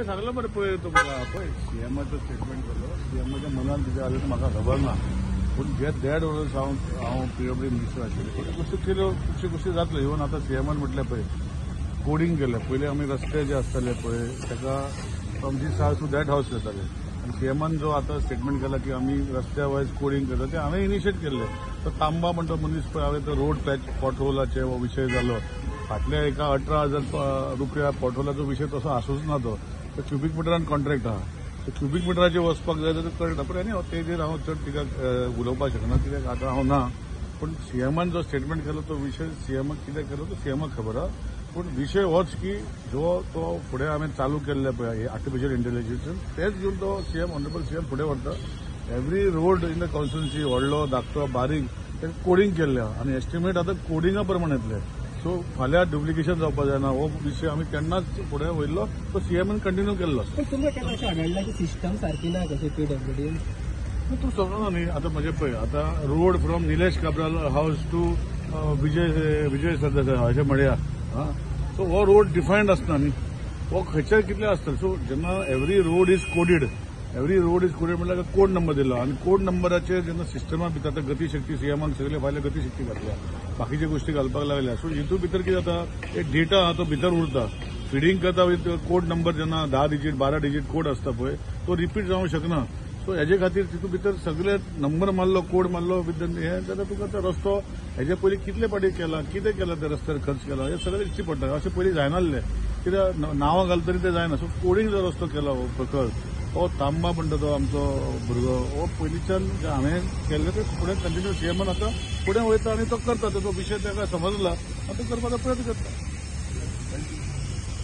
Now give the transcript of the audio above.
हांवें सांगलें मरे पळय तुमकां, पळय सीएमाचो स्टेटमेंट केलो, सीएमाच्या मनान कितें आलें तें म्हाका खबर ना, पूण जे 1.5 वर्स हांव पीडब्ल्यू मिनिस्टर आशिल्ले, थोड्यो गोश्टी केल्यो, खुबश्यो गोश्टी जातल्यो. इवन आतां सीएमान म्हटलें पळय कोडींग केलें. पयलीं आमी रस्ते जे आसताले पळय ताका from this house to that house येताले, आनी सीएमान जो आतां स्टेटमेंट केला की आमी रस्त्या वायज कोडींग करता, तें हांवें इनिशिएट केल्लें. तो तांबा म्हणटा मनीस पळय, हांवें तो रोड पॅच पॉटहोलाचे हो विशय जालो, फाटल्या एका 18,000 रुपया पॉटहोलाचो विशय तसो आसूच ना. तो क्युबीक मिटरान कॉन्ट्रॅक्ट आहा, सो क्युबीक मिटराचेर वचपाक जाय जाल्यार कळटा. पूण आनी तेजेर हांव चड तिका उलोवपाक शकना कित्याक आतां हांव ना. पूण सीएमान जो स्टेटमेंट केलो तो विशय सीएमाक कितें केलो तो सीएमाक खबर आहा. पूण विशय होच की जो तो फुडें हांवें चालू केल्ले पळय आर्टिफिशियल इंटेलिजन्स, तेच घेवन तो सीएम, ऑनरेबल सीएम फुडें व्हरता. Every road in the constituency, व्हडलो धाकटो बारीक, तेका कोडींग केल्लें आहा आनी एस्टिमेट आतां कोडिंगा प्रमाण येतले. सो फाल्यां डुप्लिकेशन जावपाक जायना हो विशय आमी केन्नाच फुडें वयल्लो, तो सीएमान कंटिन्यू केल्लो. पण तुमकां केन्ना अशें आढळ्ळां की सिस्टम सारकी ना कशें पीडब्ल्यूडीन? तूं समजना न्ही. आतां म्हजें पळय, आतां road from Nilesh Cabral house to Vijay Sardesai अशें म्हणया, सो हो रोड डिफायन्ड आसना न्ही, हो खंयच्या कितले आसता. सो जेन्ना every road is coded, every road is coded म्हणल्यार कोड नंबर दिलो आनी कोड नंबराचेर जेन्ना सिस्टमा भितर आतां गतीशक्ती सीएमान सगळे फायले गतीशक्ती घातल्या, बाकीच्यो गोश्टी घालपाक लागल्या. सो हितून भितर कितें जाता, एक डेटा आहा तो भितर उरता. फिडींग करता विथ कोड नंबर जेन्ना 10 डिजीट 12 डिजीट कोड आसता पळय, तो रिपीट जावंक शकना. सो हेजे खातीर तितून भितर सगळे नंबर मारलो, कोड मारलो विथ हें जाल्यार तुका तो रस्तो हेजे पयलीं कितले पाटी केला, कितें केलां, त्या रस्त्यार खर्च केला, हें सगळें दिश्टी पडटा. अशें पयलीं जायनासलें, कित्याक नांवां घालता तरी तें जायना. सो कोडींग जो रस्तो केला हो प्रकल्प, हो तांबा म्हणटा तो आमचो भुरगो, हो पयलींच्यान जे हांवें केल्लें तें फुडें कंटिन्यू सीएमान आतां फुडें वयता आनी तो करता. तेजो विशय ताका समजला आनी तो करपाचो प्रयत्न करता.